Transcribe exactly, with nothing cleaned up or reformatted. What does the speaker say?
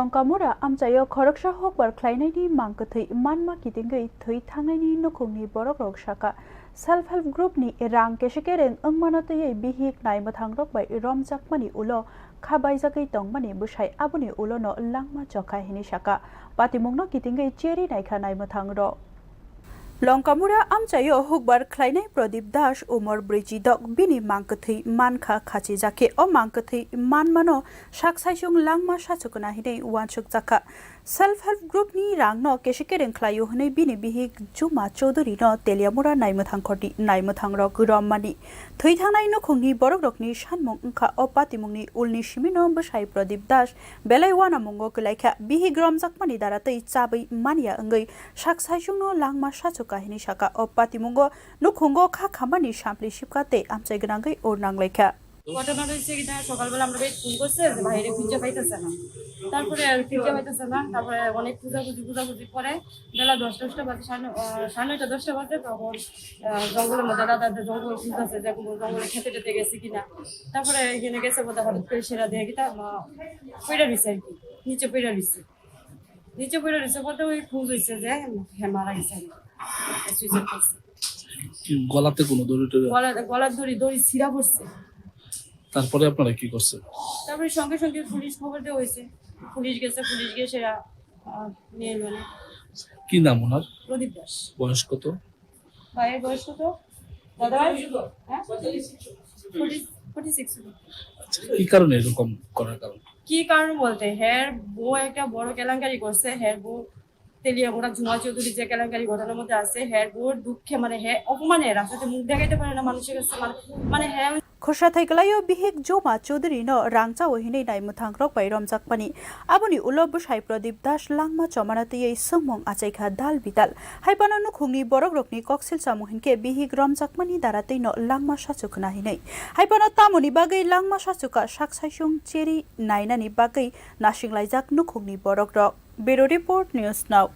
Longkamura amchaio khoroksa hukbar khlainaini mang kwthwi manma kitingwi thwi thangnaini nukhungni borokrok sakha, self help group ni rang kesekereng wngmano twiwi bihik naimwthangrok bai romjakmani ulo kha baijagwi tongmani bwsai aboni ulono langma chokha hinwi sakha. Patimungno kitingwi cheri naikha naimwthangrok. Longkamura amchaio hukbar khlainai Pradip Das umor brwi chidok bini mang kwthwi mankha khachijakhe o mang kwthwi manmano sak saisung langma sachukna hinwi uansukjakha. Self help group ni rangno kesekereng khlaio hinwi bini bihik Juma Chowdhury no Teliamura naimwthangkhorni naimwthangrok rommani thwi thangnai nukhungni borokrokni sanmung wngkha. O patimungni ulni simino bwsai Pradip Das belai uanamungo kwlaikha. Bihik romjakmani daratwi chabwi manya wngwi sak saisungno langma sachukha hinwi sakha. O patimungo nukhungo kha khamani sampli sipkha tei amchai gwnangwi ur nanglaikha. ঘটনা হয়েছে কি, তারা সকালবেলা আমরা বেশ ফোন করছে যে বাইরে খুঁজে পাইতেছে না। তারপরে আর খুঁজে পাইতেছে না, তারপরে অনেক খোঁজাখুঁজি খোঁজাখুঁজি পরে বেলা দশটা দশটা বাজে, সাড়ে ন-, আহ, সাড়ে নয়টা দশটা বাজে, তখন আহ, জঙ্গলের মধ্যে দাদা দাদা জঙ্গল খুঁজতেছে যে কোনো জঙ্গলে খেতে টেতে গেছে কিনা। তারপরে এখানে গেছে বলতে হঠাৎ করে সেরা দিয়ে কিতা মা পড়ে রয়েছে আর কি, নিচে পড়ে রয়েছে। নিচে পড়ে রয়েছে বলতে ওই খুঁজ হয়েছে যে হ্যাঁ মারা গেছে আর কি। সুইসাইড করছে। কি গলাতে কোনো দড়ি টড়ি? গলা, গলার দড়ি, দড়ি ছিঁড়া পড়ছে। তারপরে আপনারা কি করছেন? তারপরে সঙ্গে সঙ্গে পুলিশ খবর দেওয়া হয়েছে, পুলিশ গেছে, পুলিশ গিয়ে সেরা আহ, নিয়ে এলো না। কি নাম ওনার? প্রদীপ দাস। বয়স কত? ভাইয়ের বয়স কত? দাদা ভাই? হ্যাঁ? Forty, forty six. আচ্ছা, কি কারণে এরকম করার কারণ? কি কারণ বলতে, হ্যার বউ একটা বড় কেলেঙ্কারি করছে। হ্যার বউ তেলিয়ামুড়া ঝুমা চৌধুরী যে কেলেঙ্কারি ঘটনার মধ্যে আছে, হ্যার বউর দুঃখে, মানে, হ্যাঁ, অপমানে রাস্তাতে মুখ দেখাইতে পারে না মানুষের কাছে, মানে, মানে, হ্যাঁ। Khorsa thai kwlaio bihik Joma Chowdhury no rang chao hinwi naimwthangrok bai romjakmani. Aboni ulo bwsai Pradip Das langma chomana twiwi swngmung achaikha dal bidal. Haiphano nukhungni borokrokni koksil chamung hinkhe bihik romjakmani daratwino langma sachukhna hinwi. Haiphano tamoni bagwi langma sachukha sak saisung cheri nainani bagwi nasinglaijak nukhungni borokrok. Bureau Report, News Now.